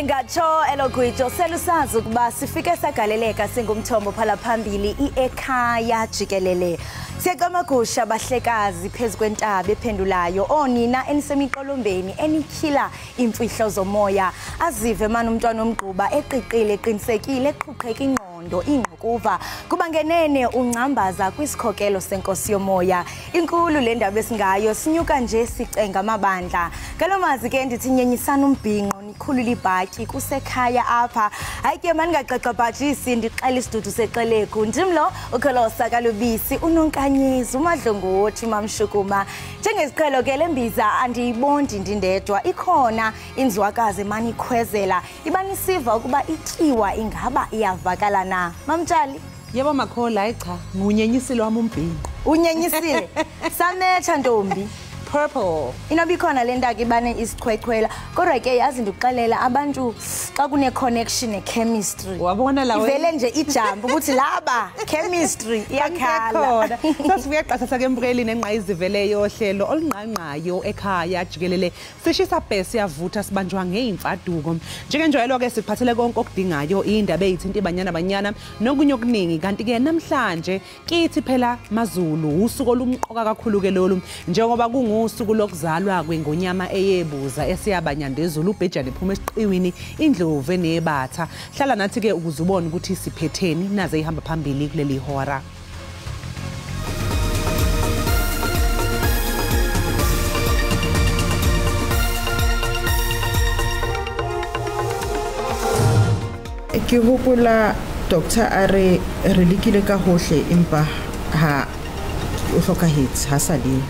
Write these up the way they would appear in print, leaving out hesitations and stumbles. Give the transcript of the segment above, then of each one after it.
Lingatsho elogwijo selusazi ukuba sifike sagaleleka singumthombo phala phambili iEkhaya Jikelele. Siyacamagusha bahlekazi phezu kwentaba ephendulayo onina enisemiqolombeni enikhila imfihlo zomoya azive manje umntwana omgquba eqiqile eqinisekile eqhuqheka ingqondo ingqukuva kuba ngenene ungcambaza kwisikhokelo senkosi yomoya. Inkulu le ndaba esingayo sinyuka nje sicenga amabandla. Ngalomazi ke ndithi nyenyisana umbhinqo nikhulula ibhatyi kusekhaya apha. Hayi ke mani ngaqaqabhajisi ndixela isidudu sexelegu ndim lo ukholosa kalubisi unonkanyezi umadlongothi mamshukuma. Njengesiqhelo ke lembiza andiyibondi ndindedwa ikhona inzwakazi emane ikhwezela ibanisiva ukuba ityiwa ingaba iyavakala na. Mamtshali. Yebo makhola, hayi cha, ngunyenyisile wami umbhinqo. Unyenyisile? Sametsha ntombi. Purple. Inoba ikhona le ntaka ibane isichwechwela kodwa ke yazi ndikuxelela abantu xa kune connection ne-chemistry. Wabona la ivele nje ijampu ukuthi laba chemistry iyakhala. Sasibuya qathatha ke mbukeli nenqayizivele yohlelo olungqangqayo ekhaya jikelele. Sishisa bhesi yavutha sibanjwa ngeimfaduko. Njengenjwayelo ke siphathele konke okudingayo indaba ezithinta ibanyana banyana nokunye okuningi kanti ke namhlanje kithi phela maZulu usuku olumqoka kakhulu ke lolu njengoba kungu usuku lokuzalwa kwengonyama eyebuza esiyabanyandezulu ubhejane iphuma esiqiwini indlovu enebatha. Hlala nathi ke ukuze ubone ukuthi siphetheni naze ihamba phambili kuleli hora. Ke hopola doctor a re re lekile ka hohle empa ha o hlokahetse ha sa le.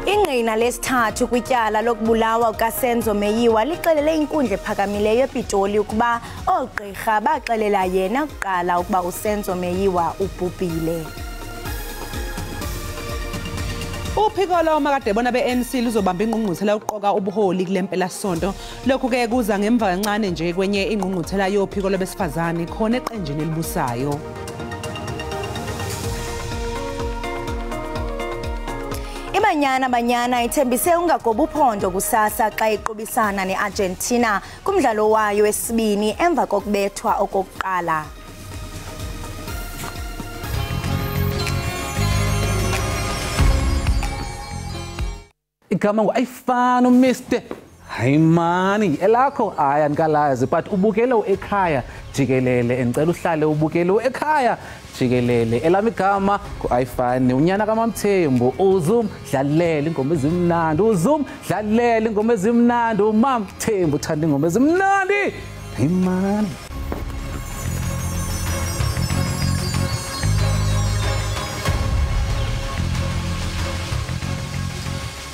Ingqina lesithathu kwityala lokubulawa kukaSenzo Meyiwa lixelele inkundla ephakamileyo ePitoli ukuba oogqirha baxelela yena kuqala ukuba uSenzo Meyiwa ubhubhile. Uphiko lomakade bona be-ANC luzobamba ingqungquthela yokuqoka ubuholi kule mpelasonto. Lokhu ke kuza ngemva kancane nje kwenye ingqungquthela yophiko lwabesifazane khona eqenjini elibusayo. Banyana Banyana ithembise ungagoba uphondo kusasa xa iqubisana neArgentina kumdlalo wayo wesibini emva kokubethwa okokuqala. Igama ngu-Ayifani uMr. Hayi mani elakho hayi andikalazi but ubukele ekhaya jikelele ngicela uhlale ubukele ekhaya jikelele. Elami igama ngu-Ayifani unyana kaMamthembu uzum dlalela ingoma ezimnandi uzum dlalela ingoma ezimnandi uMamthembu uthanda ingoma ezimnandi. Hayi mani.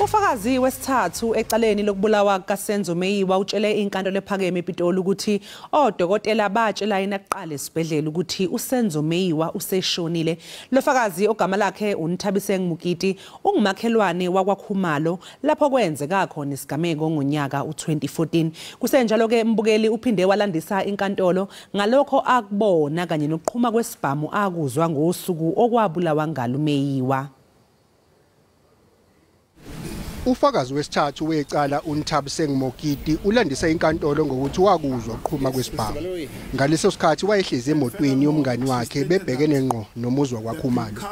Ufakazi wesithathu ecaleni lokubulawa kaSenzo Meyiwa utshele inkantolo ephakeme ePitoli ukuthi odokotela batshela yena kuqala esibhedlela ukuthi uSenzo Meyiwa useshonile. Lo fakazi ogama lakhe uNthabiseng Mokiti ungumakhelwane wakwaKhumalo lapho kwenzeka khona isigameko ngonyaka u2014. Kusenjalo ke mbukeli uphinde walandisa inkantolo ngalokho akubona kanye nokuqhuma kwesibhamu akuzwa ngosuku okwabulawa ngalo Meyiwa. Ufakazi wesithathu wecala uNthabiseng Mokiti ulandisa inkantolo ngokuthi wakuzwa ukuqhuma kwesibhamu. Ngaleso sikhathi wayehlezi emotweni yomngani wakhe bebhekene ngqo nomuzwa kwaKhumalo.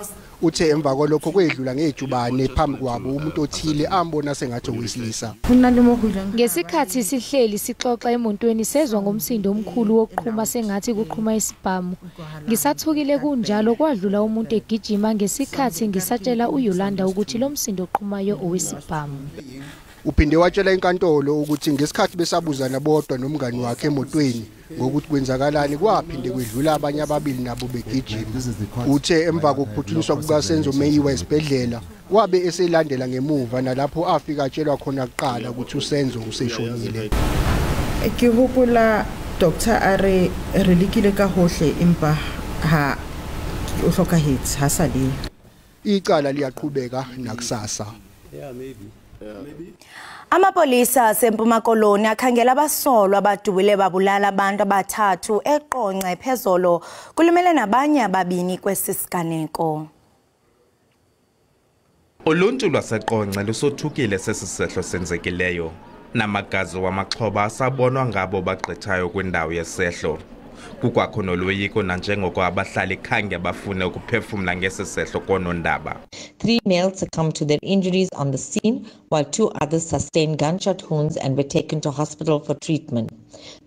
Uthe emva kwalokho kwedlula ngejubane phambi kwabo umuntu othile ambona sengathi owesilisa. Ngesikhathi sihleli sixoxa emotweni sezwa ngomsindo omkhulu wokuqhuma sengathi kuqhuma isibhamu. Ngisathukile kunjalo kwadlula umuntu egijima ngesikhathi ngisatshela uYolanda ukuthi lo msindo oqhumayo owesibhamu. Uphinde watshela inkantolo ukuthi ngesikhathi besabuzana bodwa nomngani wakhe emotweni ngokuthi kwenzakalani kwaphinde kwedlula abanye ababili nabo begijima. Uthe emva kokuphuthunyiswa kukaSenzo Meyiwa esibhedlela wabe eselandela ngemuva nalapho afika atshelwa khona kuqala ukuthi uSenzo useshonile. Ke hopola doctor a re re lekile ka hohle empa ha o hlokahetse ha sa le. Icala liyaqhubeka nakusasa. Amapolisa aseMpuma Koloni akhangela abasolwa abadubule babulala abantu abathathu eQonce phezolo kulimele nabanye ababini kwesi siganeko. Uluntu lwaseQonce lusothukile sesi sehlo senzekileyo. Namagazi wamaxhoba asabonwa ngabo bagqithayo kwindawo yesehlo. Kukwakho noloyiko nanjengoko abahlali khange bafune ukuphefumla ngesi sehlo koonondaba. 3 males succumbed to their injuries on the scene, while 2 others sustained gunshot wounds and were taken to hospital for treatment.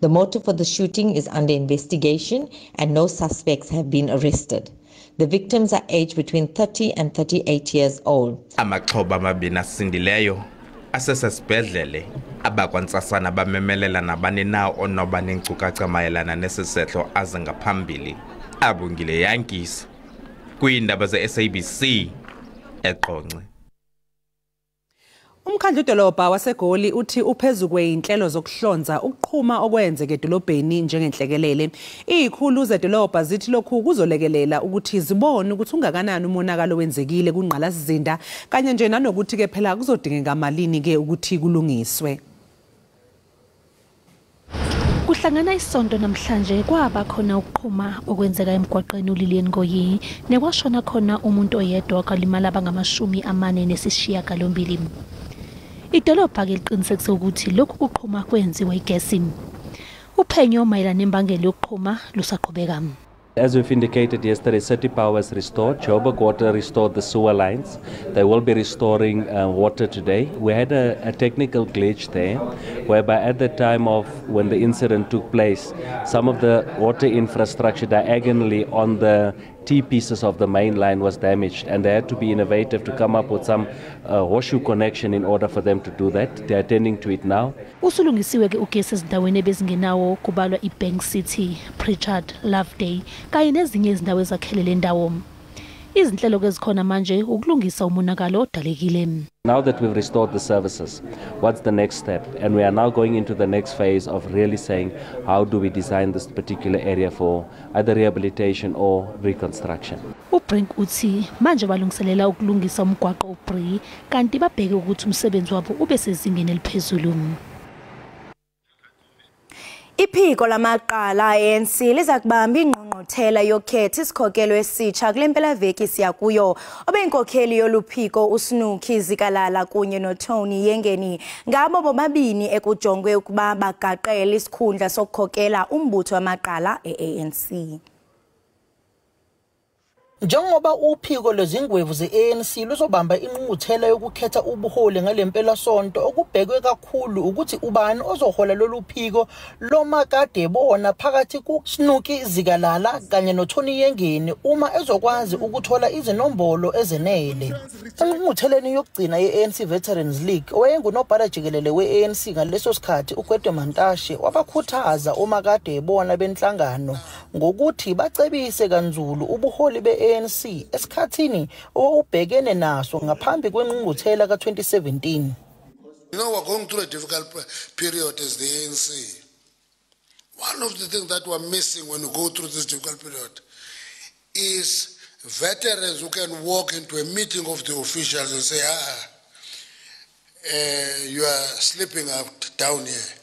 The motive for the shooting is under investigation and no suspects have been arrested. The victims are aged between 30 and 38 years old. Amaxhoba amabini asindileyo asesesibhedlele. Abakwantsasana bamemelela nabani na onoba neenkcukacha mayelana nesi sehlo aze ngaphambili. Abongile Yankees kwiindaba ze-SABC eQonce. Umkhandlu wedolobha waseGoli uthi uphezu kweyinhlelo zokuhlonza ukuqhuma okwenzeke edolobheni njengenhlekelele. Izikhulu zedolobha zithi lokhu kuzolekelela ukuthi zibone ukuthi ungakanani umonakalo wenzekile kungqalasizinda kanye nje nanokuthi ke phela kuzodingeka malini ke ukuthi kulungiswe. Kuhlangana isonto namhlanje kwaba khona ukuqhuma okwenzeka emgwaqeni uLilian Ngoyi nekwashona khona umuntu oyedwa kwalimala abangama-48. Idolobha ke liqinisekise ukuthi lokhu kuqhuma kwenziwa igesi. Uphenyo mayelana nembangela yokuqhuma lusaqhubeka. As we've indicated yesterday, City Power is restored. Joburg Water restored the sewer lines. They will be restoring water today. We had a technical glitch there, whereby at the time of when the incident took place, some of the water infrastructure diagonally on the T-pieces of the main line was damaged, and they had to be innovative to come up with some horseshoe connection in order for them to do that. They are attending to it now. Usulungisiwe ke ugesi ezindaweni ebezingenawo kubalwa iBank City, Pritchard, Loveday kanye nezinye izindawo ezakhelele indawo. Izinhlelo ke zikhona manje ukulungisa umonakalo odalekile. Now that we've restored the services, what's the next step? And we are now going into the next phase of really saying, how do we design this particular area for either rehabilitation or reconstruction? UBrink uthi manje balungiselela ukulungisa umgwaqo uBree kanti babheke ukuthi umsebenzi wabo ube sezingeni eliphezulu. Iphiko lamaqala ANC liza kubamba ingqungquthela yokhetho isikhokelo esitsha kule mpelaveki siya kuyo. Obeyinkokheli yoluphiko uSnooky Zikalala kunye noTony Yengeni ngabo bobabini ekujongwe ukuba bagaqele isikhundla sokukhokela umbutho wamaqala e-ANC. Njengoba uphiko lwezingwevu ze-ANC luzobamba ingqungquthela yokukhetha ubuholi ngale mpelasonto, okubhekwe kakhulu ukuthi ubani ozohola lolu phiko lomakade bona phakathi kuSnooky Zikalala kanye noTony Yengeni uma ezokwazi ukuthola izinombolo ezenele. Engqungqutheleni yokugcina ye-ANC Veterans League, owayengunobhala jikelele we-ANC ngaleso sikhathi uGwede Mantashe wabakhuthaza omakade bona benhlangano ngokuthi bacebise kanzulu ubuholi be-ANC esikhathini owawubhekene naso ngaphambi kwengqungquthela ka-2017. You know, we're going through a difficult period as the ANC. One of the things that we're missing when we go through this difficult period is veterans who can walk into a meeting of the officials and say, you are slipping out down here.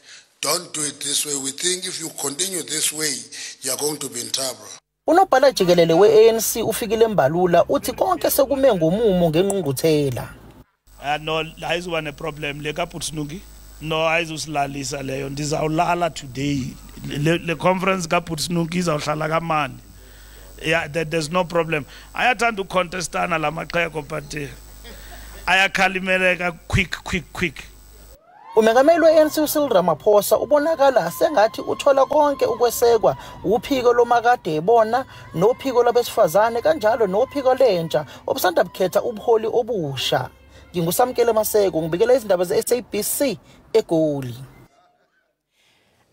Don't do it this way. We think if you continue this way, you're going to be in trouble. Unobhala jikelele we-ANC uFikile Mbalula uthi konke sekume ngomumo ngengqungquthela. No, ayizuba neproblem le kaPutsnuki. No, ayizusilalisa leyo. Ndizawulala today. Le conference kaPutsnuki izawuhlala kamani. Yeah, there's no problem. Ayathanda ukucontestana la maxhego but ayakhalimeleka quick. Umengameli we-ANC uCyril Ramaphosa ubonakala sengathi uthola konke ukwesekwa uphiko lomakade ebona nophiko lwabesifazane kanjalo nophiko lentsha obusanda bukhetha ubuholi obusha. NginguSamkele Maseko ngibikela izindaba ze-SABC eGoli.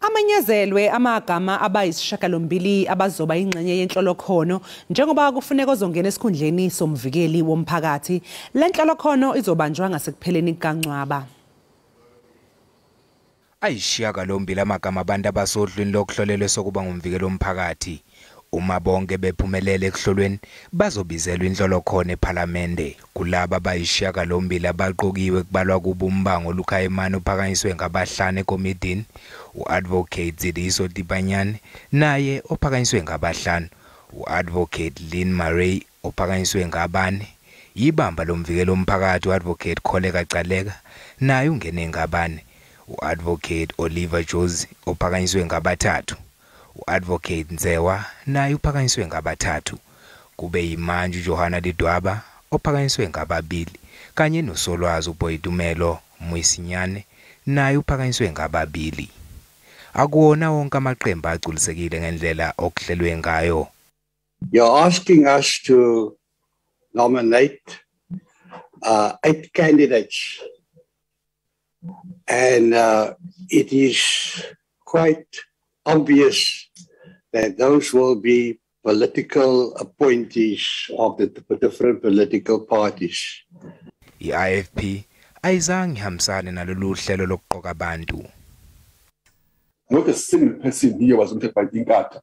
Amenyezelwe amagama abayisishiyagalombili abazoba ingxenye yenhlolokhono njengoba kufuneka ozongena esikhundleni somvikeli womphakathi. Le nhlolokhono izobanjwa ngasekupheleni kukaNcwaba. Ayishiyagalombili amagama abantu abasodlwini lokuhlolelwe sokuba ngumvikeli womphakathi. Uma bonke bephumelele ekuhlolweni bazobizelwa inhlolokhono ePhalamende. Kulaba abayishiyagalombili abaqokiwe kubalwa kubo uMbango Lukhaimane ophakanyiswe ngabahlanu ekomidini, u-Advocate Zidiso Tipanyane naye ophakanyiswe ngabahlanu, u-Advocate Lynn Murray ophakanyiswe ngabane, ibamba lomvikeli womphakathi u-Advocate Kholeka Gcaleka naye ungene ngabane, U-Advocate Oliver Jozi ophakanyiswe ngabathathu, u-Advocate Nzewa naye uphakanyiswe ngabathathu, kube yimanje uJohanna Lidwaba ophakanyiswe ngababili, kanye noSolwazi uBoitumelo Moisinyane naye uphakanyiswe ngababili. Akuwona wonke amaqembu agculisekile ngendlela okuhlelwe ngayo. You're asking us to nominate 8 candidates, and it is quite obvious that those will be political appointees of the different political parties. I-IFP ayizange ihambisane nalolu hlelo lokuqoka abantu. Not a single person here was nominated by Inkatha.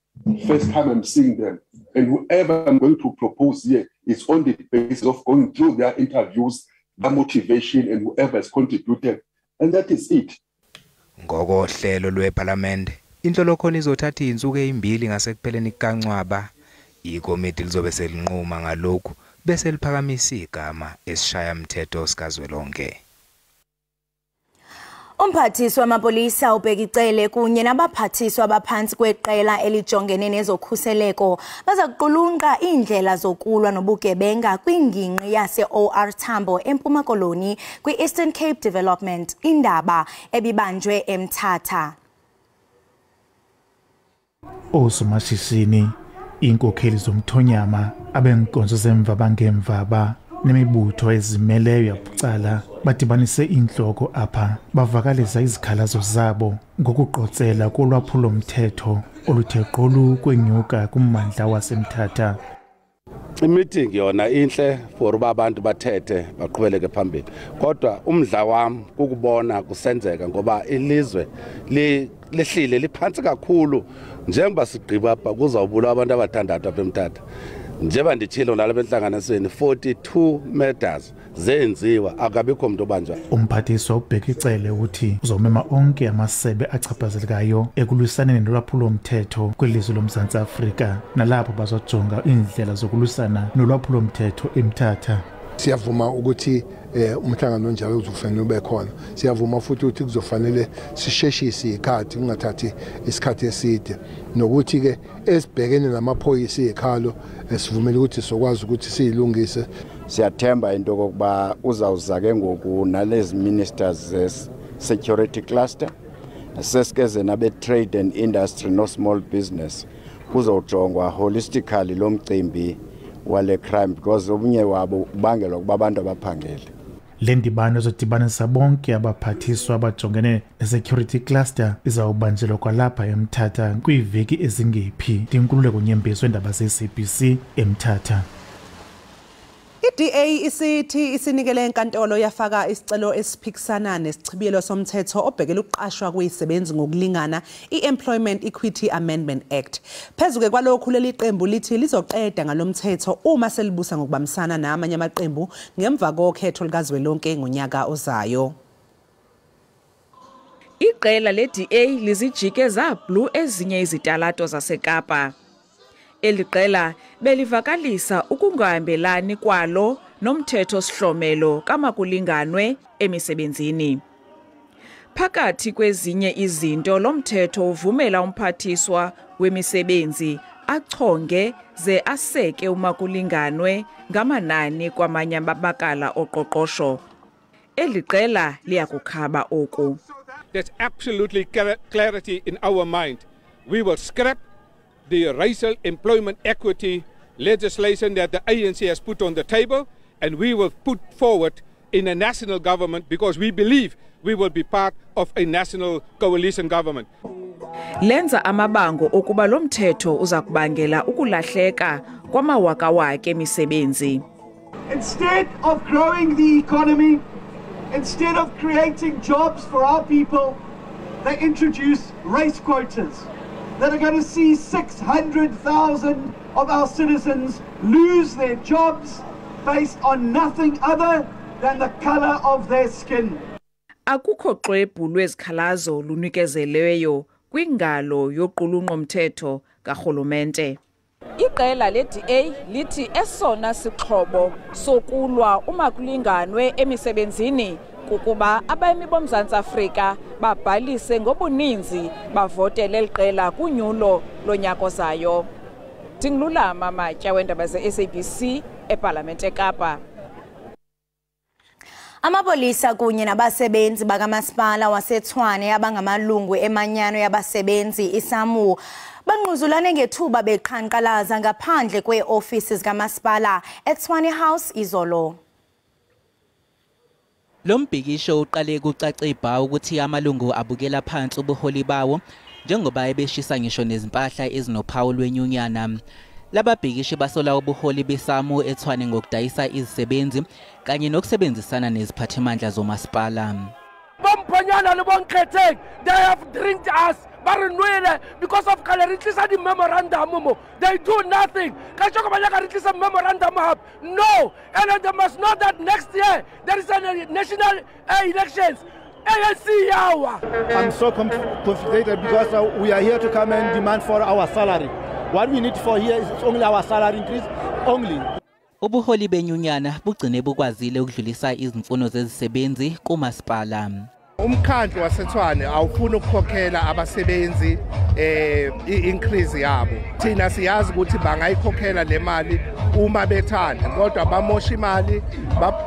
First time I'm seeing them. And whoever I'm going to propose here is on the basis of going through their interviews, their motivation, and whoever has contributed. And that is it. Ngokohlelo lwePhalamende, inhlolokhono izothatha izinsuku ezimbili ngasekupheleni kukaNcwaba. Ikomiti lizobe selinquma ngalokhu bese liphakamisa igama esishayamthetho sikazwelonke. Umphathiswa wamapolisa uBheki Cele kunye nabaphathiswa abaphansi kweqela elijongene nezokhuseleko baza kuqulunqa iindlela zokulwa nobugebenga kwingingqi yase-OR Tambo eMpuma Koloni kwi-Eastern Cape Development, indaba ebibanjwe eMthatha. Osomashishini, iinkokheli zomthonyama, abenkonzo zemva bangemvaba nemibutho ezimeleyo yabucala badibanise inhloko apha bavakalisa izikhalazo zabo ngokuqotsela kolwaphulomthetho oluthe gqolu kwenyuka kummandla waseMthatha. Imeeting yona inhle for uba abantu bathethe baqhubeleke phambili, kodwa umdla wam kukubona kusenzeka ngoba ilizwe lihlile liphansi kakhulu. Njengoba sigqiba apha kuzawubulawa abantu abathandathu apha eMthatha. Njengoba nditshilo nalapha entlanganisweni, 42 murders zenziwa, akabikho umuntu obanjwa. Umphathiswa uBheki Cele uthi uzomema onke amasebe achaphazelekayo ekulwisaneni nolwaphulomthetho kwilizwe loMzantsi Afrika, nalapho bazojonga iindlela zokulwisana nolwaphulomthetho eMthatha. Siyavuma ukuthi umhlangano onjalo uzofanele ube khona. Siyavuma futhi ukuthi kuzofanele sisheshise isikhathi, kungathathi isikhathi eside, nokuthi ke esibhekene namaphoyisa izikhalo sivumele ukuthi sokwazi ukuthi siyilungise. Siyathemba into kokuba uzawuza ke ngoku nalezi ministers ze-security cluster, sesikeze nabe-trade and industry no-small business, kuzojongwa holistically lo mcimbi wale crime because omunye wabo ubangelwa kuba abantu abaphangele. Le ndibano izodibanisa bonke abaphathiswa abajongene ne-security cluster izawubanjelwa kwalapha eMthatha kwiiveki ezingephi. Ndinkululeko Nyembezi weendaba ze-SABC eMthatha. I-DA isithi isinikele enkantolo yafaka isicelo esiphikisana nesichibiyelo somthetho obhekele ukuqashwa kwezisebenzi ngokulingana, i-Employment Equity Amendment Act. Phezu-ke kwalokhu leli qembu lithi lizoqeda ngalomthetho uma selibusa ngokubambisana namanye amaqembu ngemva kokhetho likazwelonke ngonyaka ozayo. Iqela le-DA lizijike zablu ezinye izitalato zaseKapa. Eli qela belivakalisa ukungahambelani kwalo nomthetho sihlomelo kamakulinganwe emisebenzini. Phakathi kwezinye izinto, lo mthetho uvumela umphathiswa wemisebenzi achonge ze aseke umakulinganwe ngamanani kwamanye amabakala oqoqosho. Eli qela liyakukhaba oku. There's absolutely clarity in our mind. We will scrap the racial employment equity legislation that the ANC has put on the table, and we will put forward in a national government because we believe we will be part of a national coalition government. Lenza amabango okuba lo mthetho uza kubangela ukulahleka kwamawakawaka emisebenzi. Instead of growing the economy, instead of creating jobs for our people, they introduce race quotas that are going to see 600,000 of our citizens lose their jobs based on nothing other than the color of their skin. Akukho xwebhu lwezikhalazo lunikezelweyo kwingalo yoqulunqo-mthetho karhulumente. Iqela le-DA lithi esona sixhobo sokulwa umakulinganwe emisebenzini kukuba abemi boMzantsi Afrika babhalise ngobuninzi bavotele eli qela kunyulo lonyaka ozayo. Ndingululama Matya weendaba ze-SABC ePalamente eKapa. Amapolisa kunye nabasebenzi bakamasipala waseTshwane abangamalungu emanyano yabasebenzi iSAMWU bangquzulane ngethuba beqhankqalaza ngaphandle kweeofisi zikamasipala eTshwane House izolo. Lo mbhikisho uqale kucace ibha ukuthi amalungu abukela phansi ubuholi bawo njengoba ebeshisa ngisho nezimpahla ezinophawu lwenyunyana. Lababhikishi basola ubuholi beSAMWU eTshwane ngokudayisa izisebenzi kanye nokusebenzisana neziphathimandla zomasipala. Bomphonyana le bonkhetheng, they have drinked us ba re nwele because of kgale re tlisa di-memorandum mo, they do nothing. Kajeko ba nyaka re tlisa memorandum hape, no. And they must know that next year there is a national elections. ANC yawa. I'm so conflicted because we are here to come and demand for our salary. What we need for here is only our salary increase only. Ubuholi benyunyana bugcine bukwazile ukudlulisa izimfuno zezisebenzi kumasipala. Umkhandlu waseTshwane awufuni ukukhokhela abasebenzi i-increase yabo. Thina siyazi ukuthi bangayikhokhela le mali uma bethanda, kodwa bamosha imali,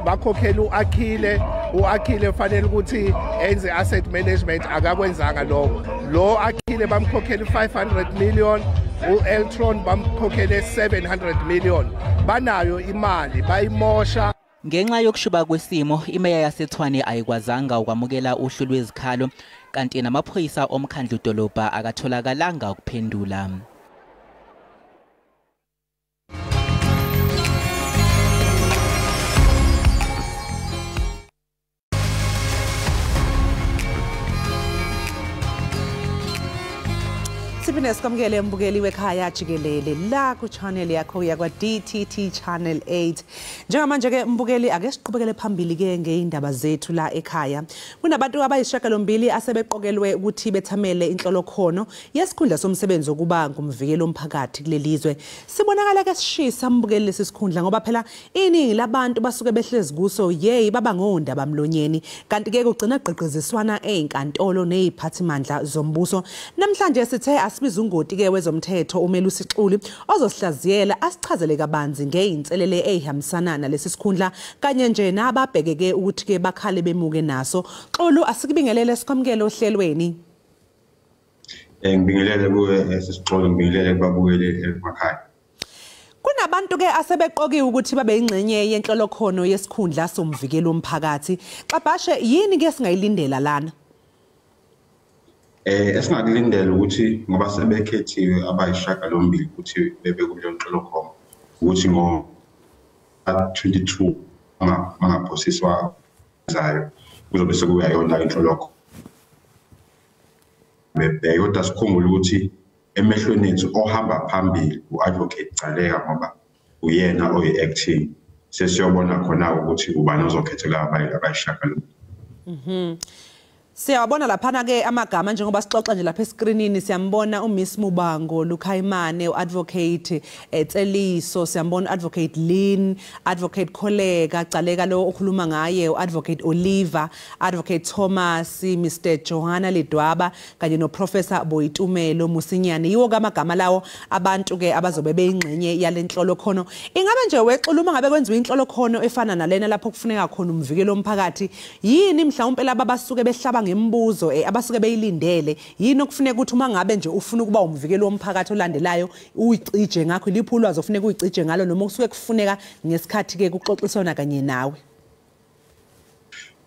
bakhokhela uAkhile. uAkhile ufanele ukuthi enze asset management, akakwenzanga lokho. Lo Akhile bamkhokhela 500 million, uEltron bamkhokhele 700 million. Banayo imali bayimosha. Ngenxa yokushuba kwesimo, imeya yaseTshwane ayikwazanga ukwamukela uhlu lwezikhalo, kanti namaphoyisa omkhandlu dolobha akatholakalanga ukuphendula. Siphinde sikwamukele mbukeli wekhaya jikelele la ku channel yakho yakwa DTT Channel 8. Njengamanje ke mbukeli, ake siqhubekele phambili ke ngeindaba zethu la ekhaya. Kunabantu abayisishiyagalombili asebeqokelwe ukuthi bethamele inhlolokhono yesikhundla somsebenzi wokuba ngumvikeli womphakathi kulelizwe. Sibonakala ke sishisa mbukeli lesi sikhundla ngoba phela iningi labantu basuke behlezi kuso yey baba ngondaba mlonyeni, kanti ke kugcina gqigqiziswana einkantolo neziphathimandla zombuso. Namhlanje sithe asibiza ungoti ke wezomthetho uMelusi Xulu ozosihlaziyela asichazele kabanzi ngeinselele ezihambisana nalesi sikhundla kanye nje nababhekeke ukuthi ke bakhale bemuke naso. Xulu, asikubingelele sikwamukele ohlelweni. Ngibingelele kuwe sisixolo, ngibingelele kubabukeli emakhaya. Kunabantu ke asebeqokiwe ukuthi babe ingxenye yenhlolokhono yesikhundla somvikeli womphakathi. Xabhashe, yini ke singayilindela lana? Esingakulindela ukuthi ngoba sebekhethiwe abayishiyagalombili ukuthi bebe kuleyo nhlolokhono, ukuthi ngo 22 bangaphosiswa zayo kuzobe sekuyayona inhlolokhono. Bebheke, kodwa sikhumbule ukuthi emehlweni ethu ohamba phambili u-Advocate Gcaleka ngoba uyena oyi-acting. Sesiyobona khona ukuthi ubani ozokhethela abayishiyagalombili. Siyawabona laphana ke amagama njengoba sixoxa nje lapha eskrinini. Siyambona uMiss Mubango Lukhayimane, uAdvocate Tseliso, siyambona uAdvocate Lynn, Advocate Kholeka Gcaleka lo okhuluma ngaye, uAdvocate Oliver, Advocate Thomas, Mr Johanna Ledwaba kanye noProfessor Boitumelo Musinyane. Yiwo amagama lawo abantu ke abazobe beyingxenye yalenhlolokhono. Ingabe nje wexulu uma ngabe kwenziwa inhlolokhono efana nalena lapho kufuneka khona umvikeli womphakathi, yini mhlawumbe laba basuke behlaba ngemibuzo abasuke beyilindele? Yini okufuneka ukuthi uma ngabe nje ufuna ukuba umvikeli womphakathi olandelayo uyicije ngakho, liphi ulwazi ofuneka uyicije ngalo noma kusuke kufuneka ngesikhathi ke kuxoxiswana kanye nawe?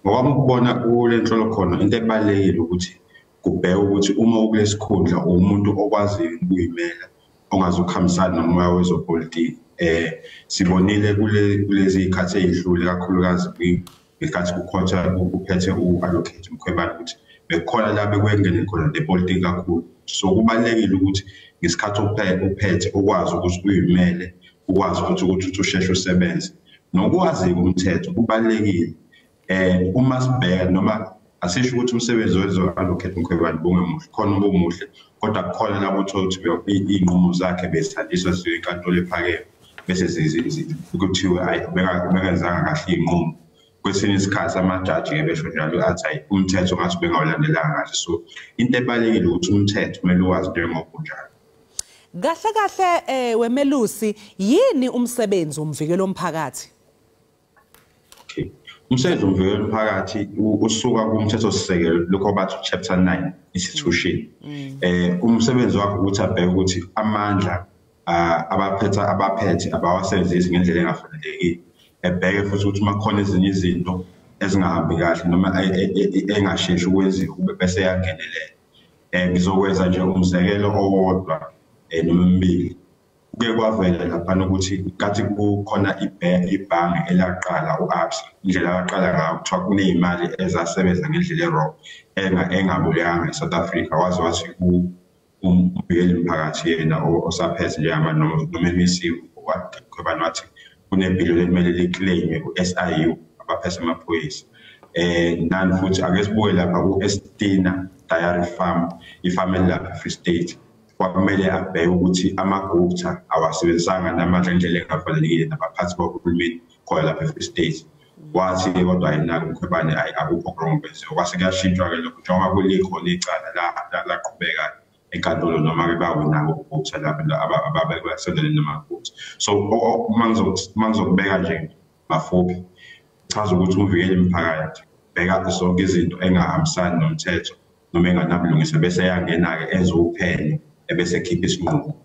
Ngokwami ukubona kule nhlolokhono, into ebalulekile ukuthi kubheke ukuthi uma ukulesikhundla umuntu okwaziyo ukuyimela, ongazukuhambisana nomoya wezopolitiki. Sibonile kulezi zikhathi ezidlule, kakhulukazi ngesikhathi kukhotha kuphethe u-Advocate Mkhwebane, ukuthi bekukhona la bekwengene khona nepolitiki kakhulu. So kubalulekile ukuthi ngesikhathi uphethe ukwazi ukuthi uyimele, ukwazi futhi ukuthi usheshe usebenze. Nokwazi umthetho kubalulekile. Uma sibheka noma asisho ukuthi umsebenzi wezo-Advocate Mkhwebane bungemuhle, khona ubumuhle, kodwa kukhona lapho uthola ukuthi iy'nqumo zakhe bezithandiswa ziyo enkantolo ephakeme, bese kuthiwe hhayi bekenzanga kahle iy'nqumo. Kwesinye isikhathi amajaji besho njalo athi hayi umthetho ngathi bengawulandelanga kahle. So into ebalulekile ukuthi umthetho kumele uwazi njengoba unjalo. Kahle kahle wemelusi, yini umsebenzi womvikeli womphakathi? Okay. Umsebenzi womvikeli womphakathi usuka kumthetho sisekelo lokho bathi chapter 9 institution. Umsebenzi wakhe ukuthi abheke ukuthi amandla abaphethe abawasebenzisi ngendlela engafanelekile. Ebheke futhi ukuthi uma khona ezinye izinto ezingahambi kahle noma engasheshi ukwenziwa kube bese yangenelela. Ngizokwenza nje umzekelo owodwa noma emibili. Kuke kwavela lapha ukuthi kathi kukhona ibhange elaqala u-Absa, indlela abaqala ngayo kuthiwa kuneyimali ezasebenza ngendlela e-wrong engabulekanga e-South Africa. Waze wathi umvikeli mphakathi yena osaphethe njengamanje noma emisiwe uMkhwebane wathi kunebhiliyoni elimele liclaimwe ku-SIU abaphethe amaphoyisa. Nani futhi ake sibuke lapha ku-Estina Dairy Farm, ifarm elapha e-Free State. Kwakumele abheke ukuthi amaGupta awasebenzisanga namandla ngendlela engafanelekile nabaphathi bahulumeni khona lapha e-Free State. Wathi kodwa yena uMkhwebane ayi akukho wrong kwenziwa. Kwase kuyashintshwa-ke lokho njengoba kulikhona icala laqhubeka enkantolo noma-ke bawina ngoGupta lapha ababesondelene namaGupta. So uma ngizokubeka nje mafuphi, chaza ukuthi umvikeli mphakathi bheka zonke izinto engahambisani nomthetho noma enganabulungisa bese yangena-ke enze uphenyo ebese ekhipha isinqumo.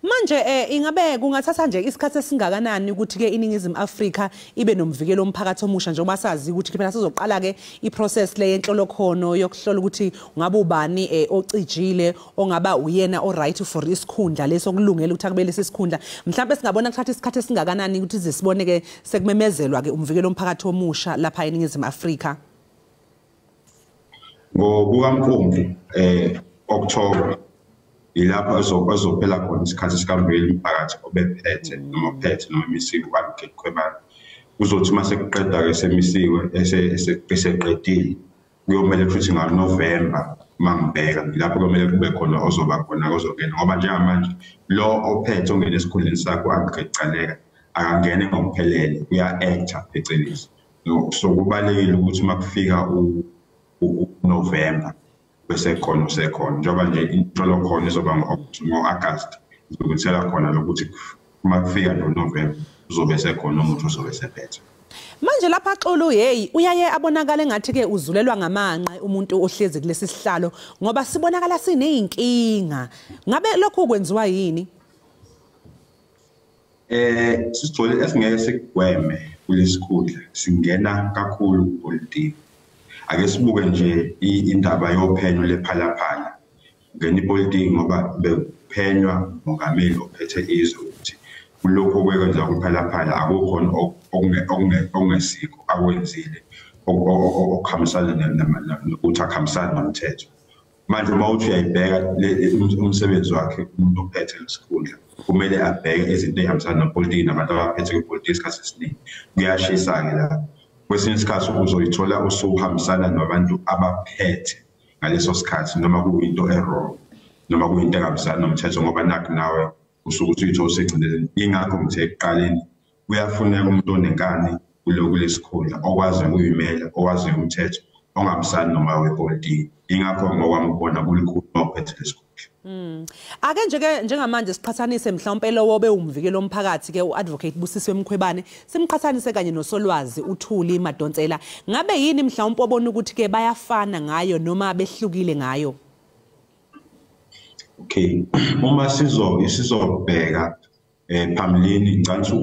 Manje ingabe kungathatha nje isikhathi esingakanani ukuthi ke iNingizimu Afrika ibe nomvikeli womphakathi omusha, njengoba sazi ukuthi phela sizoqala ke iprocess le yenhlolokhono yokuhlola ukuthi ungabe ubani ocijile ongaba uyena o right for isikhundla leso kulungela ukuthi akubele isikhundla. Mhlawumbe singabona kuthatha isikhathi esingakanani ukuthi sisibone ke sekumemezelwa ke umvikeli womphakathi omusha lapha eNingizimu Afrika? Ngokukamfumfu October ilapho ezophela khona isikhathi sikamvikeli mphakathi obephethe noma ophethe noma emisiwe u-Advocate Mkhwebane. Kuzothi uma sekuqeda-ke semisiwe eseqedile kuyomele futhi ngoNovemba uma ngibheka lapho kuyomele kube khona ozoba khona ozongena, ngoba njengamanje lo ophethe ongena esikhundleni sakhe u-Advocate Gcaleka akangene ngokuphelele, uya-acta phecelezi. So kubalulekile ukuthi uma kufika uNovemba bese khona usekhona, njengoba nje inhlolokhono izoba ngo-August, izokuthela khona lokuthi uma kufika noNovemba uzobe sekhona umuntu ozobe sephethe. Manje lapha Xulu, hey uyaye abonakala engathi ke uzulelwa ngamanqe umuntu ohlezi kulesi sihlalo, ngoba sibonakala sineyinkinga. Ngabe lokhu kwenziwa yini? Sisithole esingeke sikugweme kulesikhundla, singena kakhulu kupolitiki. Ake sibuke nje indaba yophenyo lePhalaphala. Ngena ipolitiki ngoba bephenywa umongameli ophethe izwe ukuthi kulokho okwenza kuPhalaphala akukhona okungesikho akwenzile okuhambisana nokuthi akuhambisani nomthetho. Manje uma uthi uyayibheka umsebenzi wakhe umuntu ophethe lesikhundla kumele abheke izinto ey'hambisana nepolitiki nabantu abaphethe kwipolitiki isikhathi esiningi. Kuyashisa-ke lapho. Kwesinye isikhathi uzoyithola usuhambisana nabantu abaphethe ngaleso sikhathi noma kuyinto e-wrong noma kuyinto engahambisani nomthetho, ngoba nakhu nawe usuke usuyithola usegcinezeni. Ingakho ngithe ekuqaleni kuyafuneka umuntu onenkani kulesikhundla okwazi ukuyimela, owazi umthetho, ongahambisani noma wepolitiki. Ingakho ngokwami ukubona kulikhulu ophethe lesikhundla. Ake nje ke njengamanje siqhathanise mhlawumbe lowo bewumvikeli womphakathi ke uAdvocate Busisiwe Mkhwebane, simqhathanise kanye noSolwazi uThuli Madonsela. Ngabe yini mhlawumbe obona ukuthi ke bayafana ngayo noma behlukile ngayo? Okay, uma sizobheka phambilini ngicabanga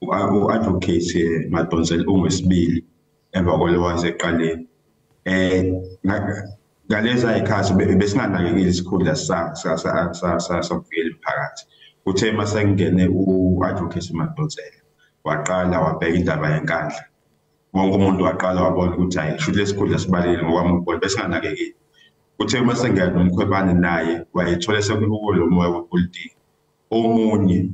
u-Advocate Madonsela ungwesibili emva kwalo waseqaleni. Ngaleza ikhathi besinganakekile isikhundla somvikeli mphakathi. Kuthe mase kungene u-Advocate Madonsela waqala wabheka indaba yeNkandla. Wonke umuntu waqala wabona ukuthi hayi shuthi lesikhundla sibalulekile ngokwami ukubona besinganakekile. Kuthe mase ngena noMkhwebane naye wayethola sekukuwo lo moya wepolitiki. Omunye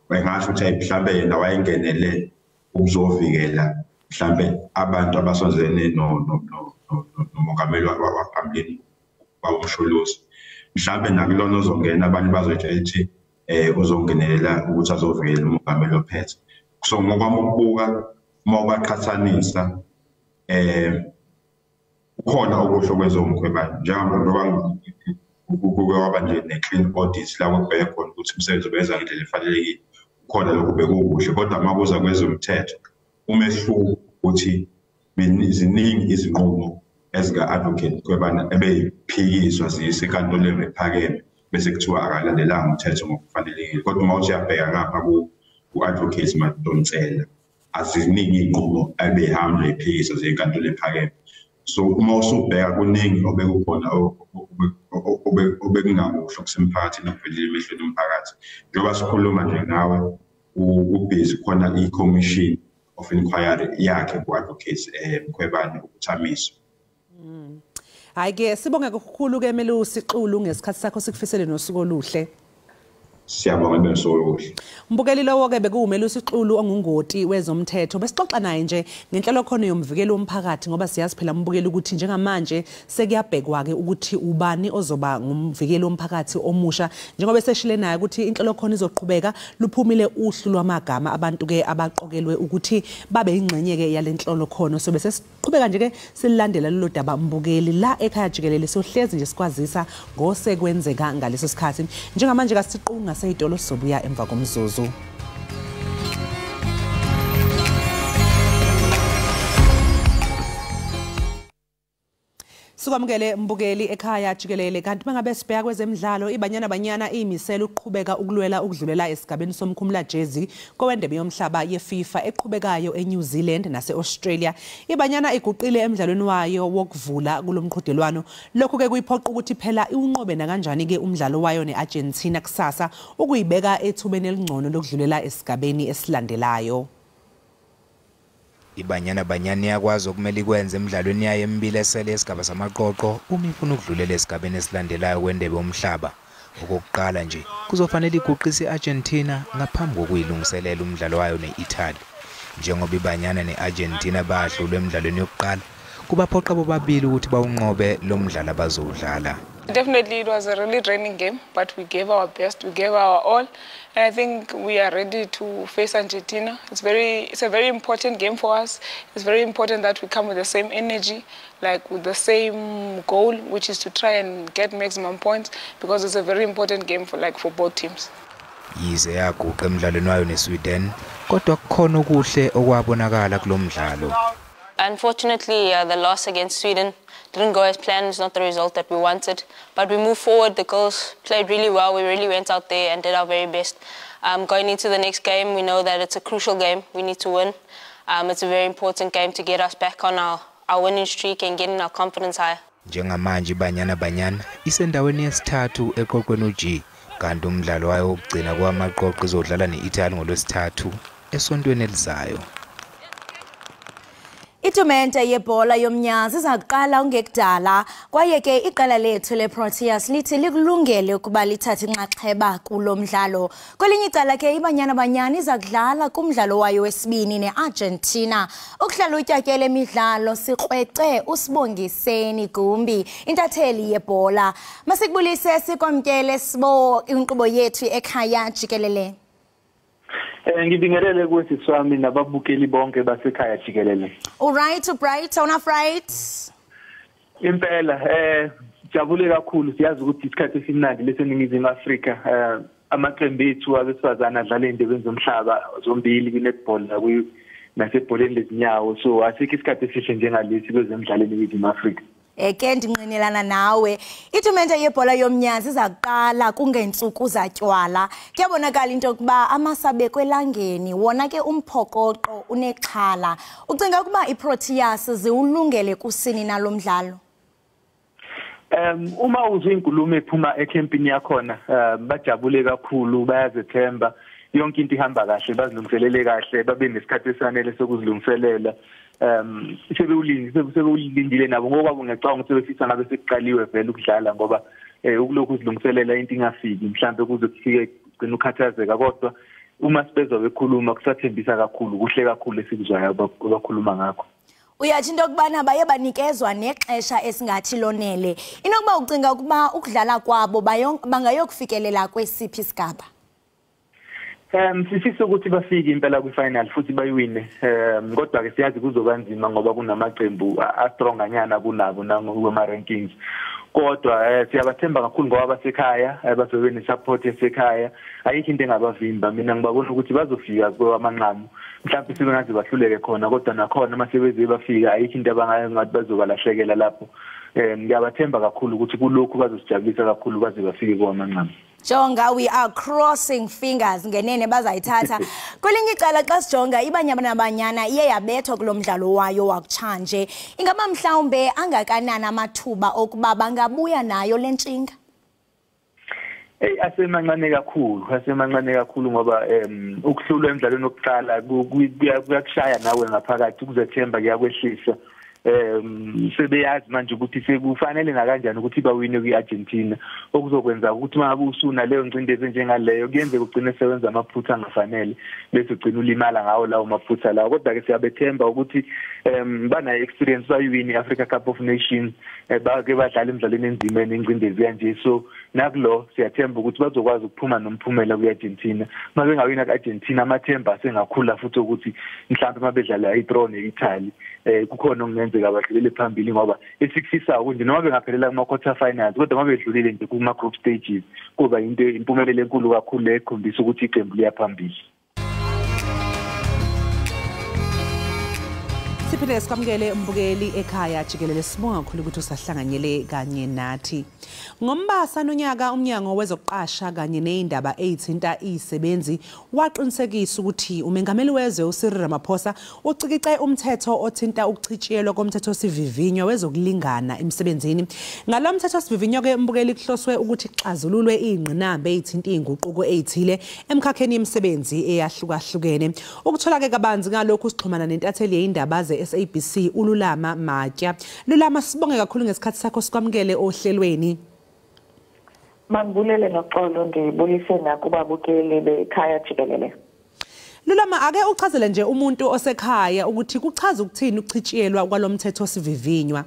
engasho ukuthi mhlambe yena wayengenele ukuzovikela mhlambe abantu abasondelene nomongameli waphambilini waboMsholozi. Mhlambe nakulona ozongena abantu bazoyitshela ukuthi uzongenelela ukuthi azovikela umongameli ophethe. So ngokwami ukubuka Uma ubaqhathanisa kukhona okuhle okwenziwa uMkhwebane, njengoba kuke kwaba nje ne-clean audit la kubheke khona ukuthi umsebenzi ubenza ngendlela efanelekile, kukhona lokhu bekukuhle. Kodwa uma kuza kwezomthetho, umehluko ukuthi ziningi izinqumo ezika-Advocate Mkhwebane ebeyiphikiswa ziyise enkantolo ephakeme, bese kuthiwa akalandelanga umthetho ngokufanelekile. Kodwa uma uthi uyabheka ngapha ku-Advocate Madonsela, aziningi iy'nqumo ebeyihamba ephikiswa ziye enkantolo ephakeme. So uma usubheka kuningi obekukhona obekungakuhle okusemphakathini, okuvelile emehlweni omphakathi. Njengoba sikhuluma nje nawe, ubhizi khona i-commission of inquiry yakhe ku-Advocate Mkhwebane ukuthi amiswe. Hayi ke, sibonge kakhulu ke Melusi Xulu ngesikhathi sakho, sikufisele nosuku oluhle. Siyabonga, nosuku oluhle. Mbukeli, lowo ke bekuwuMelusi Xulu ongungoti wezomthetho. Besixoxa naye nje ngenhlolokhono yomvikeli womphakathi, ngoba siyazi phela mbukeli ukuthi njengamanje sekuyabhekwa ke ukuthi ubani ozoba ngumvikeli womphakathi omusha. Njengoba eseshile naye ukuthi inhlolokhono izoqhubeka, luphumile uhlu lwamagama abantu ke abaqokelwe ukuthi babe ingxenye ke yale nhlolokhono. So bese siqhubeka nje ke silandela lolu daba mbukeli la ekhaya jikelele, sohlezi nje sikwazisa ngosekwenzeka ngaleso sikhathi. Njengamanje kasiqunga seyitolo, sizobuya emva komzuzu. Sikwamukele mbukeli ekhaya jikelele. Kanti mangabe sibheka kwezemidlalo, iBanyana Banyana iyimisela ukuqhubeka ukulwela ukudlulela esigabeni somkhumulajezi kowendebe yomhlaba yeFIFA eqhubekayo eNew Zealand nase-Australia. IBanyana iguqile emdlalweni wayo wokuvula kulo mqhudelwano. Lokhu-ke kuyiphoqa ukuthi phela iwunqobe nakanjani-ke umdlalo wayo ne-Argentina kusasa, ukuyibeka ethubeni elingcono lokudlulela esigabeni esilandelayo. IBanyana Banyana iyakwazi okumele ikwenze emidlalweni yayo emibili esele esigaba samaqoqo uma ifuna ukudlulela esigabeni esilandelayo kwendebe yomhlaba. Okokuqala nje kuzofanele iguqise i-Argentina ngaphambi kokuyilungiselela umdlalo wayo ne-Italy. Njengoba iBanyana ne-Argentina bahlulwe emidlalweni yokuqala, kubaphoqa bobabili ukuthi bawunqobe lo mdlalo abazowudlala. Definitely it was a really draining game, but we gave our best, we gave our all, and I think we are ready to face Argentina. It's a very important game for us. It's very important that we come with the same energy, like with the same goal, which is to try and get maximum points, because it's a very important game for both teams. Yize yaguqa emdlalweni wayo neSweden, kodwa kukhona okuhle okwabonakala kulo mdlalo. Unfortunately, the loss against Sweden didn't go as planned. It's not the result that we wanted. But we moved forward. The girls played really well. We really went out there and did our very best. Going into the next game, we know that it's a crucial game. We need to win. It's a very important game to get us back on our winning streak and getting our confidence higher. Njengamanje iBanyana Banyana isendaweni yesithathu eqoqweni uG, kanti umdlalo wayo wokugcina kwamaqoqo izodlala ne-Italy ngolwesithathu esontweni elizayo. Itumente yebhola yomnyazi iza kuqala ungekudala, kwaye ke iqela lethu leProteas lithi likulungele ukuba lithathe inxaxheba kulo mdlalo. Kwelinye icala ke iBanyana Banyana iza kudlala kumdlalo wayo wesibini neArgentina. Ukuhlalutya ke le midlalo sikrwece uSibongiseni Gumbi, intatheli yebhola. Masikubulise sikwamkele Sibo inkqubo yethu ekhaya jikelele. Ngibingelele kuwe sami nababukeli bonke basekhaya jikelele. All right, bright, on right. Impela jabule kakhulu, siyazi ukuthi isikhathi esimnandi leseNingizimu Afrika. Amaqembu ethu abesifazane adlala endebeni zomhlaba zombili, kwi-netball nasebholeni lezinyawo, so asikho isikhathi esihle njengalesi kwezemidlalo eNingizimu Afrika. Ke ndinqinelana nawe. Itumente yebhola yomnyazi iza kuqala kungentsuku zatywala. Kuyabonakala into yokuba amasabekwe elangeni, wona ke umphokoqo unexhala. Ucinga ukuba iProteas ziwulungele kusini nalo mdlalo? Uma uzwe inkulumo ephuma ekhempini yakhona, bajabule kakhulu, bayazethemba, yonke into ihamba kahle, bazilungiselele kahle, babe nesikhathi esanele sokuzilungiselela. Sebewulindile nabo ngokwabo, ngiyacabanga ukuthi sebefisa ngabe sekuqaliwe vele ukudlala, ngoba ukulokhu uzilungiselela into ingafiki mhlambe kuze kufike gcina ukhathazeka. Kodwa uma sibezwa bekhuluma kusathembisa kakhulu, kuhle kakhulu esikuzwayo abakhuluma ngakho. Uyathi into yokubana baye banikezwa nexesha esingathi lonele. Inokuba ucinga ukuba ukudlala kwabo bangayokufikelela kwesiphi isigaba? Sifisa ukuthi bafike impela kwi-final futhi bayiwine. Kodwa ke siyazi kuzoba nzima ngoba kunamaqembu a-stronganyana kunabo nangokuma-rankings. Kodwa siyabathemba kakhulu ngoba basekhaya, bazobe ne-support yasekhaya. Ayikho into engabavimba. Mina ngibabona ukuthi bazofika kwamanqamu. Mhlawumbe sebengaze bahluleke khona, kodwa nakhona uma sebeze bafika ayikho into abangathi bazobalahlekela lapho. Ngiyabathemba kakhulu ukuthi kulokhu bazosijabulisa kakhulu baze bafike kwamanqamu. Jonga, we are crossing fingers ngenene bazayithatha. Kwelinye icala xa sijonga iBanyana Banyana iye yabethwa kulo mdlalo wayo wakutshanje. Ingaba mhlawumbe angakanani amathuba okuba bangabuya nayo le ntshinga? Hey, asemancane kakhulu ngoba ukuhlulwa emdlalweni wokuqala kuyakushaya nawe ngaphakathi, ukuzethemba kuyakwehlisa. Sebeyazi manje ukuthi sekufanele nakanjani ukuthi bawine kwi-Argentina, okuzokwenza ukuthi uma ngabe usuna leyo ngcindezi njengaleyo kuyenzeka ugcine sewenza amaphutha angafanele bese ugcina ulimala ngawo lawo maphutha lawo. Kodwa ke siyabethemba ukuthi banayo experience, bayiwine i-Africa Cup of Nations, bake badlala emidlalweni enzima nengcindezi kanje, so nakulo siyathemba ukuthi bazokwazi ukuphuma nomphumela kwi-Argentina. Uma bengawina ku-Argentina amathemba asengakhula futhi ukuthi mhlawumbe uma bedlala i-draw ne-Italy kukhona okungenzeka abadlulele phambili, ngoba esikufisayo nje noma bengaphelela kuma-quarter finals, kodwa uma bedlulile nje kuma-group stages kuba into impumelelo enkulu kakhulu ekhombisa ukuthi iqembu liya phambili. Siphinde sikwamukele umbukeli ekhaya jikelele, sibonga kakhulu ukuthi usahlanganyele kanye nathi. Ngombasa nonyaka umnyango wezokuqasha kanye nezindaba ezithinta izisebenzi waqinisekisa ukuthi umengameli wezwe uCyril Ramaphosa ucikice umthetho othinta ukuchitshiyelwa komthethosivivinyo wezokulingana emsebenzini. Ngalo mthethosivivinyo ke umbukeli kuhloswe ukuthi kuxazululwe izingqinamba ezithinta izinguquko ezithile emkhakheni yemisebenzi eyahlukahlukene. Ukuthola ke kabanzi ngalokhu sixhumana nentatheli yeindaba ze-SABC uLulama Matya. Lulama, sibonge kakhulu ngesikhathi sakho, sikwamukele ohlelweni. Mangibulele noxolo, ngibulise nakubabukeli bekhaya jikelele. Lulama, ake uchazele nje umuntu osekhaya ukuthi kuchaza ukuthini ukuchitshiyelwa kwalomthetho sivivinywa.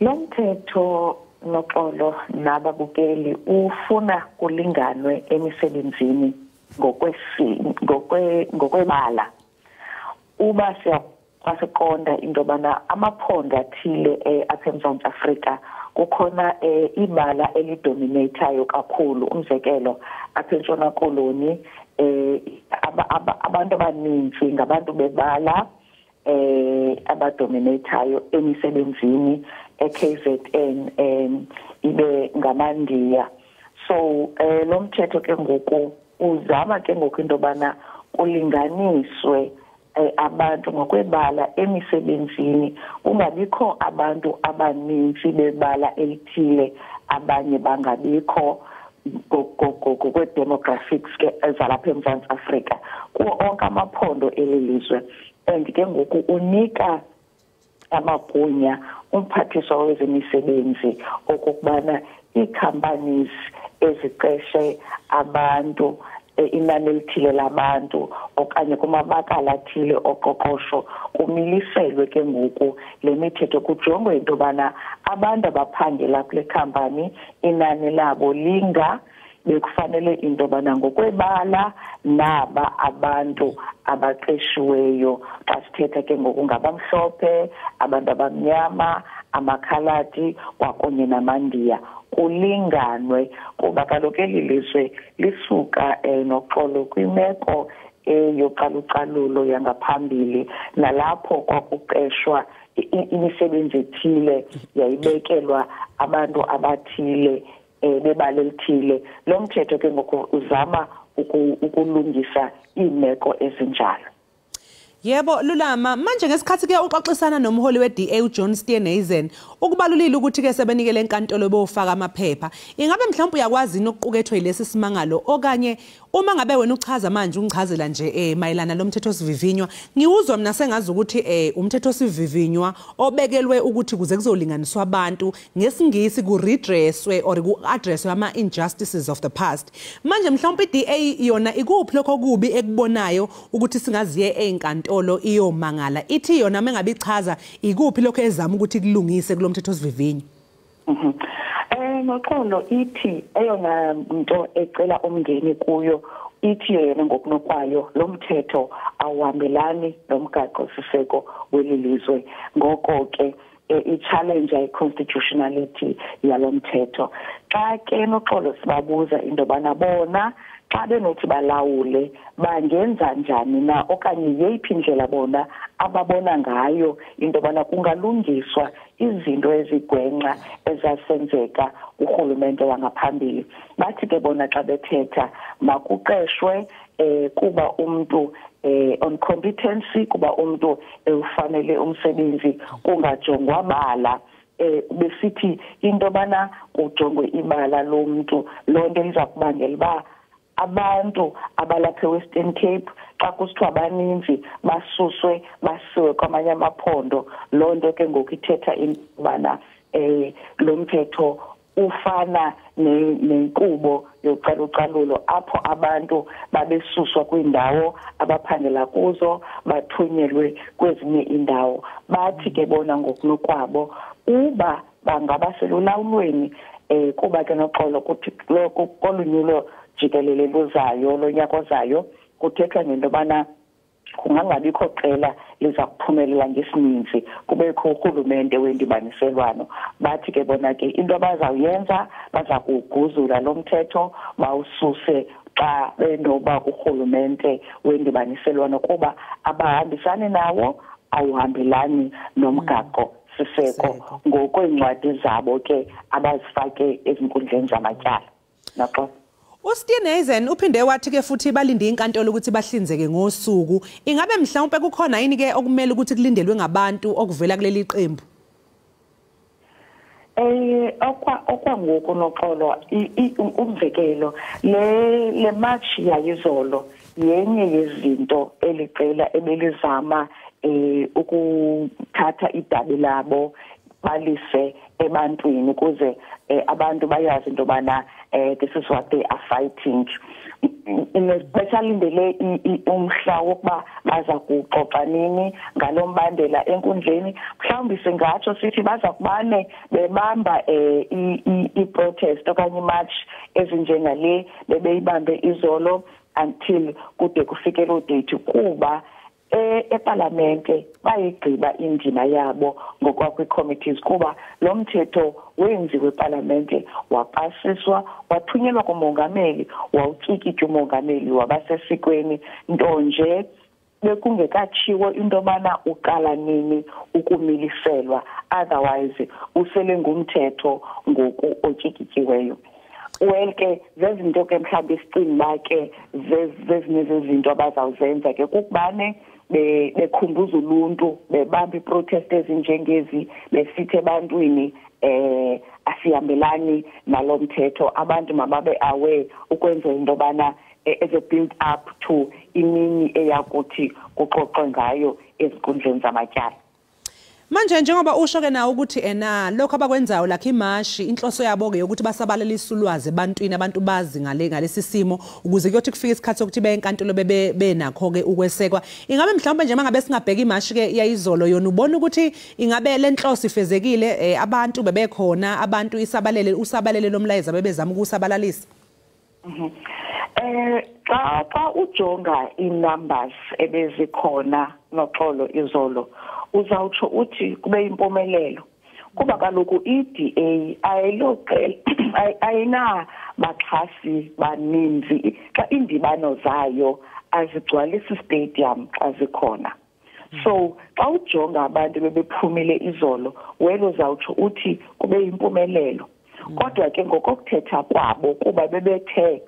Lo mthetho noxolo nababukeli ufuna kulinganwe emisebenzini ngokwebala. Uba siyaqonda into yobana amaphondo athile apha eMzantsi Afrika kukhona ibala elidominatayo kakhulu. Umzekelo apha eNtshona Koloni abantu abaninzi ngabantu bebala abadominatayo emisebenzini, e-KZN ibe ngamaNdiya. So lo mthetho ke ngoku uzama ke ngoku into yobana kulinganiswe abantu ngokwebala emisebenzini, kungabikho abantu abaninzi bebala elithile abanye bangabikho ngokwe-demographics ke ezalapha eMzantsi Afrika kuwo onke amaphondo elilizwe. And ke ngoku unika amagunya umphathiswa wezemisebenzi okokubana ii-companies eziqeshe abantu inani elithile labantu okanye kumabakala athile oqoqosho kumiliselwe ke ngoku le mithetho, kujongwe into yobana abantu abaphangela kule khampani inani labo linga bekufanele into yobana ngokwebala naba abantu abaqeshiweyo. Xa sithetha ke ngoku ngabamhlophe, abantu abamnyama, amakhaladi kwakunye namaNdiya, kulinganwe, kuba kaloku eli lizwe lisuka noxolo kwimeko yocalucalulo yangaphambili, nalapho kwakuqeshwa imisebenzi ethile yayibekelwa abantu abathile bebala elithile. Lo mthetho ke ngoku uzama ukulungisa iimeko ezinjalo. Yebo Lulama, manje ngesikhathi ke uxoxisana nomholi we-DA uJohn Steenhuisen ukubalulile ukuthi ke sebenikele enkantolo bofaka amaphepha. Ingabe mhlawumbe uyakwazi nokuqukethwe lesi simangalo, okanye uma ngabe wena uchaza manje ungichazela nje mayelana lomthetho sivivinywa, ngiwuzwa mina sengazi ukuthi umthetho sivivinywa obekelwe ukuthi kuze kuzolinganiswa abantu ngesingisi ku redresswe or ku addresswe ama injustices of the past. Manje mhlawumbe iDA yona ikuphi lokho kubi ekubonayo ukuthi singaziye enkantolo iyomangala, ithi yona mengabe ichaza ikuphi lokho ezama ukuthi kulungise kulomthetho sivivinyo? Noxolo, ithi eyona nto ecela umngeni kuyo Ithi yona ngokunokwayo lo mthetho awuhambelani nomgaqo-siseko weli lizwe, ngoko ke i-challenge i-constitutionality yalo mthetho. Xa ke noxolo sibabuza into yobana bona xa benothi balawule bangenza njani na, okanye yeyiphi indlela bona ababona ngayo into yobana kungalungiswa izinto ezigwenxa ezasenzeka kurhulumente wangaphambili, bathi ke bona xa bethetha makuqeshwe kuba umntu on competency, kuba umntu ufanele umsebenzi, kungajongwa bala. Besithi into yobana kujongwe ibala lomntu, loo nto iza kubangela uba abantu abalapha eWestern Cape xa kusithiwa baninzi basuswe basiwe kwamanye amaphondo. Loo nto ke ngoku ithetha into yobana lo mthetho ufana nenkqubo yocalucalulo apho abantu babesuswa kwiindawo abaphangela kuzo bathunyelwe kwezinye iindawo. Bathi ke bona ngokunokwabo uba bangaba selulawulweni, kuba ke noxolo kuthi kolunyulo jikelele luzayo lonyaka ozayo kuthethwa ngento yobana kungangabikho qela liza kuphumelela ngesininzi, kubekho urhulumente wendibaniselwano. Bathi ke bona ke into abazawuyenza baza kuwuguzula lo mthetho bawususe xa benoba kurhulumente wendibaniselwano, kuba abahambisani nawo, awuhambelani nomgaqo siseko ngokweencwadi zabo ke abazifake ezinkundleni zamatyala. Naxo uSteenhuisen uphinde wathi ke futhi balinde inkantolo ukuthi bahlinzeke ngosuku. Ingabe mhlawumbe kukhona yini ke okumele ukuthi kulindelwe ngabantu okuvela kuleli qembu? Okwangoku noxolo, umzekelo le march yayizolo yenye yezinto eliqela ebelizama ukuthatha idabi labo balise ebantwini ukuze abantu bayazi into yobana this is what they are fighting. Besalindele umhla wokuba baza kuxoxa nini ngalo mbandela enkundleni. Mhlawumbi singatsho sithi baza kubane bebamba i-protest okanye i-march ezinjengale bebeyibambe izolo until kude kufike loo date, kuba ePalamente bayigqiba indima yabo ngokwakwi-committees, kuba lo mthetho wenziwe ePalamente wapasiswa wathunyelwa kumongameli, wawutyikitya umongameli wabasesikweni, nto nje bekungekatshiwo into yobana uqala nini ukumiliselwa, otherwise usele ngumthetho ngoku otyikityiweyo. Well ke zezinto ke mhlawumbi sicinga uba ke zezinye zezinto abazawuzenza ke kukubane bekhumbuza uluntu, bebamba iprotest ezinjengezi besithi ebantwini asihambelani nalo mthetho, abantu mababe aware ukwenzela into yobana as a build up to imini eyakuthi kuxoxwe ngayo ezinkundleni zamatyala. Manje njengoba usho ke nawe ukuthi ena lokho abakwenzayo lakhe imashi, inhloso yabo ke ukuthi basabalalise ulwazi ebantwini, abantu bazi ngalesi simo ukuze kuyothi kufika isikhathi sokuthi beye enkantolo benakho ke ukwesekwa. Ingabe mhlawumbe nje mangabe singabheka imashi ke yayizolo, yona ubona ukuthi ingabe le nhloso ifezekile, abantu bebekhona, abantu isabalele usabalele lomlayezo bebezama ukusabalalisa? Xa ujonga i-numbers ebezikhona noxolo izolo, uzawutsho uthi kube impumelelo, kuba kaloku i-DA ayiloqela ayinabaxhasi baninzi, xa iindibano zayo azigcwalisi stadium xa zikhona. So xa ujonga abantu bebephumile izolo, wena uzawutsho uthi kube yimpumelelo. Kodwa ke ngokokuthetha kwabo, kuba bebethe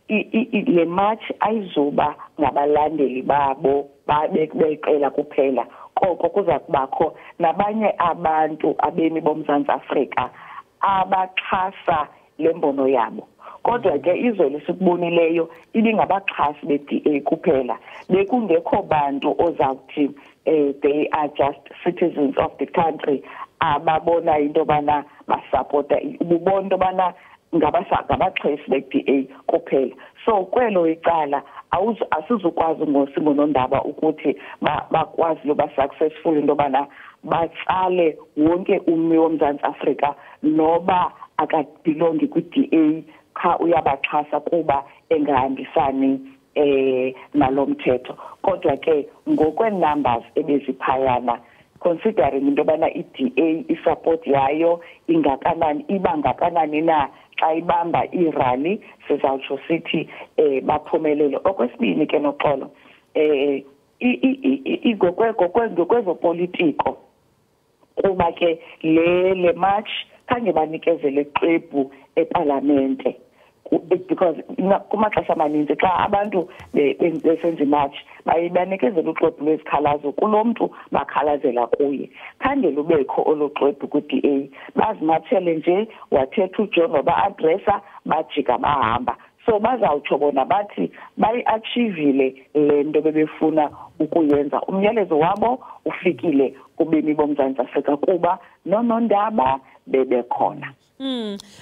le march ayizuba ngabalandeli babo beqela kuphela, koko kuza kubakho nabanye abantu abemi boMzantsi Afrika abaxhasa le mbono yabo. Kodwa ke izolo esikubonileyo ibingabaxhasi be-DA kuphela, bekungekho bantu ozawuthi they are just citizens of the country ababona into yobana basapota, ububona into yobana ngabaxhasi be-DA kuphela. So kwelo icala asizukwazi ngosingonondaba ukuthi bakwazi uba successful into yobana batsale wonke ummi woMzantsi Afrika noba akabhilongi kwi-DA cha uyabaxhasa kuba engahambisani nalomthetho. Kodwa ke ngokwe numbers ebeziphayana, considering into yobana i-DA isupport yayo ingakanani, iba ngakanani na xa ibamba irally, sizawutsho sithi baphumelele. Okwesibini ke noxolo, ngokwezopolitiko, kuba ke le march khange banikezele xwebhu epalamente, because kumaxesha amaninzi xa abantu besenza imarch baye banikezela uxwebhu lwezikhalazo kulo mntu bakhalazela kuye. Khange lubekho olo xwebhu kwi-DA, bazimatshele nje, wathetha uJohn waba-adressa, bajika bahamba. So bazawutsho bona bathi bayi-achievile le nto bebefuna ukuyenza, umyalezo wabo ufikile kubemi boMzantsi Afrika kuba noonondaba bebekhona.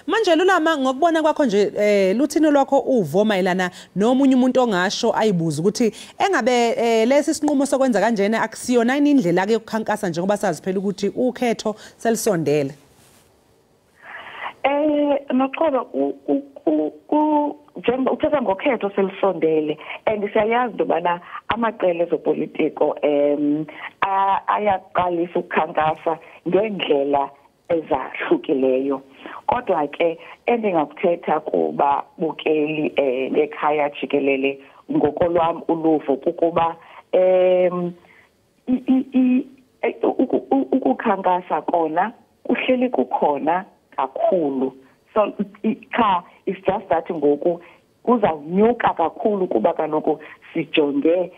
Manje Lulama, ngokubona kwakho nje, luthini lwakho uvo mayelana nomunye umuntu ongasho ayibuza ukuthi engabe lesi sinqumo sokwenza kanjena akusiyona yini indlela ke yokukhankasa, njengoba sazi phela ukuthi ukhetho selisondele? Noxolo, njengoba uthetha ngokhetho selisondele, and siyayazi into yobana amaqela ezopolitiko ayaqalisa ukukhankasa ngendlela ezahlukileyo. Kodwa ke endingakuthetha kubabukeli ngekhaya jikelele ngokolwam uluvo kukuba ukukhankasa kona kuhleli kukhona kakhulu. So cha, it's just that ngoku kuzawunyuka kakhulu kuba kaloku sijonge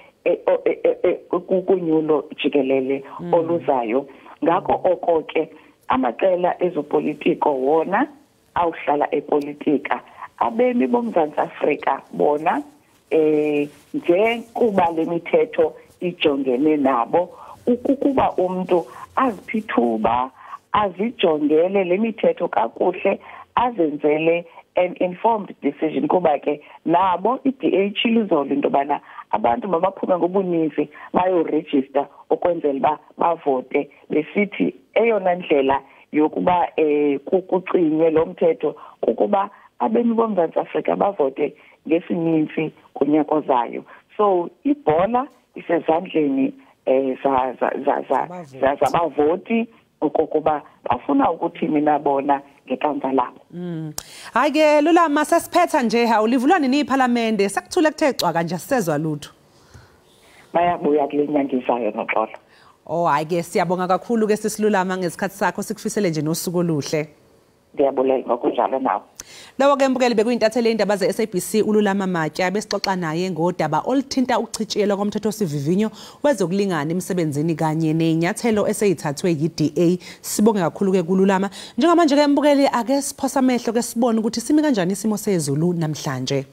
kunyulo jikelele oluzayo. Ngako oko ke amaqela ezopolitiko wona awuhlala epolitika, abemi boMzantsi Afrika bona njengokuba le mithetho ijongene nabo, ukuba umntu aziphithuba azijongele le mithetho kakuhle, azenzele an informed decision, kuba ke nabo i-DA itshilo into yobana abantu mabaphume ngobuninzi bayorejista ukwenzela uba bavote, besithi eyona ndlela yokuba kucinywe lo mthetho kukuba abemi boMzantsi Afrika bavote ngesininzi kunyaka ozayo. So ibhola isezandleni zabavoti okokuba bafuna ukuthini na bona ngekamva labo. Hayi ke Lulama, sesiphetha nje, awulivulwa nini iphalamende? Sekuthule kuthe cwaka nje, sisezwa lutho. Bayabuya kule nyanga izayo noxolo. Oh hayi ke, siyabonga kakhulu ke sisilulama ngesikhathi sakho, sikufisele nje nosuku oluhle. Ndiyabulela ngokunjalo nawe. Lawo ke mbukeli bekuyintatheli indaba ze-SABC uLulama Matya, besixoxa naye ngodaba oluthinta ukuchitshiyelwa komthethosivivinyo wezokulingana emsebenzini kanye ney'nyathelo eseyithathwe yi-DA. Sibonge kakhulu ke kuLulama. Njengamanje ke mbukeli, ake siphosa amehlo ke sibone ukuthi simi kanjani isimo sezulu namhlanje.